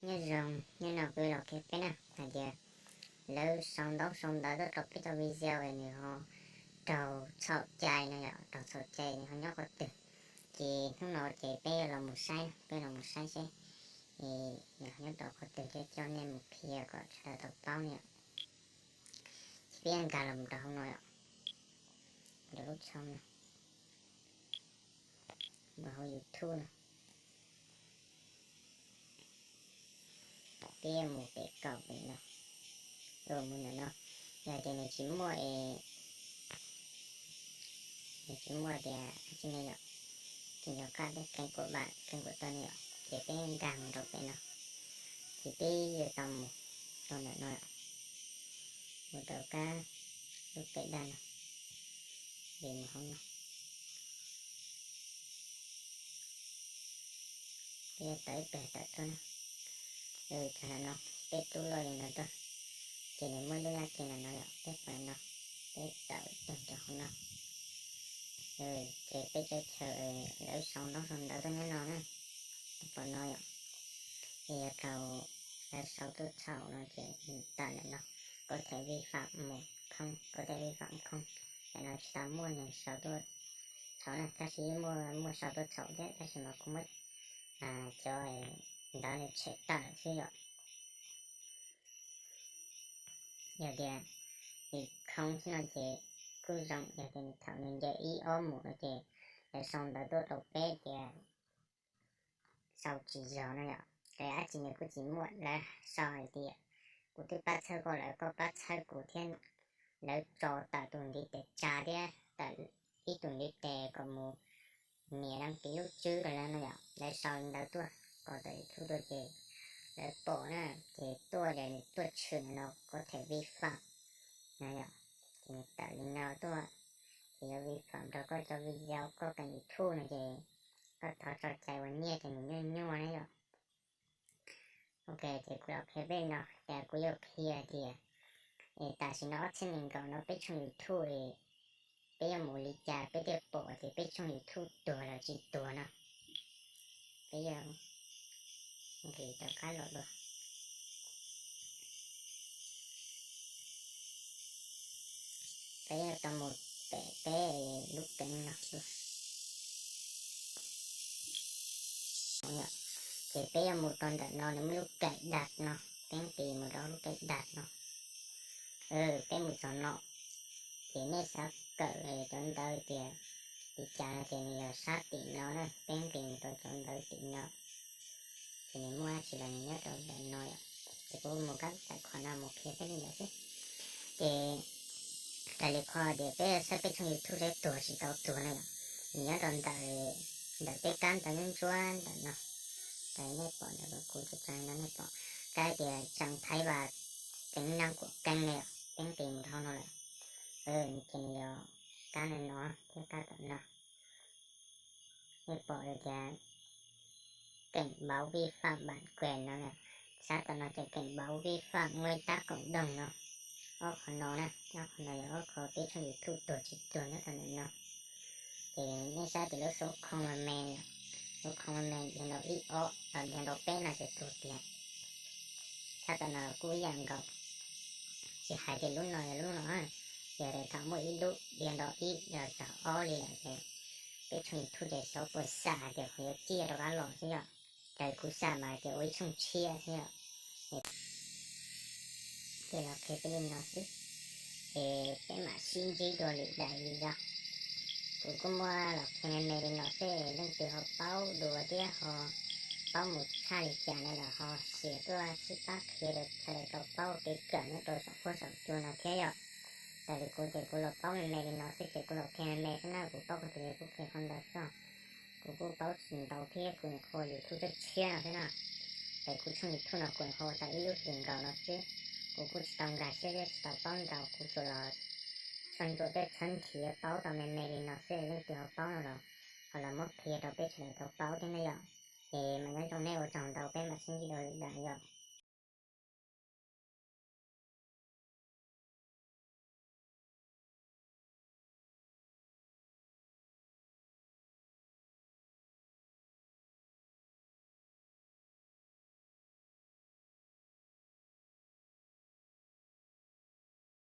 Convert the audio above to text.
Nyob zoo, hnub no kuv los qhia peb na hais tias lawv sau ntaub sau ntawv tuaj rau peb cov video es nws ho raug txhaum cai no yom, raug txhaum cai nws ho nyob qhov twg. Ces hnub no ces peb los mus saib, peb los mus saib seb nws ho nyob rau qhov twg thiab coj nej mus qhia kom sawv daws tau paub na yom. Ces peb nkag los rau hauv no yom, rau lub tshoob no, mus hauv YouTube no. Peb mus pem kaum pem no, mus ntawm no, yog tias nws tsis muaj es, nws tsis muaj tias tsi ne yom, tsis nco qab peb keeb kuam vam keeb kuam toj ne yom, ces peb nkag mus rau pem no, ces peb yuav tau mus rau ntawm no, mus rau kab lub pem daj no, es mus hauv no. Peb yuav tawm ib peg tawm tuaj na. Txog ntawm no, peb rub loj li no tuaj, ces nws muaj lub nab ke ntawm no yom, peb pom no, peb tawm ib teg rau hauv no. Ces peb teb chaws lawv sau ntaub sau ntawv tuaj nyob no na, peb pom no yom. Es yog thaum lawv sau tuaj txhaum no ces tawm ntawm no, có thể vi phạm một không, có thể vi phạm một không. Tam no tsis tau muaj neeg sau tuaj txhaum na, tab sis muaj, muaj sau tuaj txhaum thiab tab sis mas kuj muab cov ntawv nws tshem tawm xwb yom. Yog tias ib không xwb no ces kuj zoo, yog tias nws thaum nws nce ib ob mus no ces lawv sau ntawv tuaj rau peb tias sau tsis yog no yom, ces dab tsi nws kuj tsis muaj, lawv sau hais tias kuv twb pab txhawb koj lawm, koj pab txhawb kuv thiab, lawv tso tawm tus ntiv tes tsa thiab tawm ib tug ntiv tes kom mus nias đăng ký lub tswb rau lawv no yom, lawv sau ntawv tuaj kom tawm YouTube tuaj ces lawv pom na, ces tuaj ces nws tuaj tshwm no có thể vi phạm no yom, ces nws tawm li no tuaj, ces yuav vi phạm rau koj cov video koj kênh YouTube no ces koj thov tso cai ua nyiaj ces nws nyuaj nyuaj na yom. Ok, ces kuv los qhia peb no, ces kuv yuav qhia tias es tam sim no ob txhiab nees nkaum no peb tshooj YouTube es peb yuav mus li cas peb thiaj pom tias peb tshooj YouTube tuag los tsis tuag no. Peb yuav nqis rov qab los dua. Peb yuav tau mus pem peb lub keeb no dua. Ces peb yuav mus rau ntawm no nws muaj lub cài đặt no, peb nqis mus rau lub cài đặt no. Peb mus txog no, ces nej xav kawm cov ntawv tias li cas no ces nws yog sab tim no na, peb nqis mus rau cov ntawv tim no. Ces nws muaj dab tsi los nws nyob rau ntawm no yom. Ces kuv mus kab lub tài khoản no mus qhia peb li ntawd xwb. Ces raws li qhov tias peb saib peb tshooj YouTube seb tuag tsis tau tuag no yom, nws nyob rau ntawm, ntawm peb kab ntawv ntsuab ntawm no. Raws li nej pom ntawm kuv tso tso no nej pom kab tias Trần Thái Và, tính năng của kênh no yom, peb nqis mus rau hauv no lawm. Ces nws yog kab no no thiab kab tom no. Nej pom tias cảnh báo vi phạm bản quyền no, sab tom no ces cảnh báo vi phạm nguyên tắc cộng đồng no. Ob qho no na, ob qho no yog ob qho peb tshooj YouTube tuag tsis tuag nyob rau ntawm no. Ces nej saib tias lub số không me me, số không me me dhia nrau ib ob los dhia nrau peb no ces tuag tiag. Sab tom no kuj ib yam nkaus, tsis hais tias lub no yog lub no, yog tias thaum muaj ib lub dhia nrau ib los txog ob li lawm ces peb tshooj YouTube ces xyov puas xam hais tias qhov yuav ciaj rov qab los xwb yom. Raws kuv xam mas ces ua ib tshooj tshiab xwb yom. Ces los qhia peb li no xwb, es peb mam sib ntsib dua lwm daim video. Kuv kuj muab los qhia me me li no xwb, leej twg ho paub dua thiab ho paub mus tshaj li cas no los ho xiam tuaj sib pab qhia rau sawv daws tau paub kev kawm nyob rau saum huab saum cua no thiab yom. Raws li kuv ces kuv los paub me me li no xwb ces kuv los qhia me me xwb na, kuv paub qhov twg kuv qhia qhov ntawd xwb. Kuv kuj paub tsis ntau thiab, kuv nyuam qhuav YouTube tshiab tshiab no xwb na. Ces kuv tshooj YouTube no kuv nyuam qhuav ua tau ib lub hlis nkaus no xwb. Kuv kuj tsis tau nkag siab thiab tsis tau paub ntau, kuv tsuas los txheeb ntsuam thiab txheeb nrhiav paub tau me me li no xwb, leej twg ho paub no los ho los muab qhia rau peb sawv daws tau paub thiab na yom. Es mas nyob zoo nej ua tsaug ntau, peb mam sib ntsib dua lwm daim yom.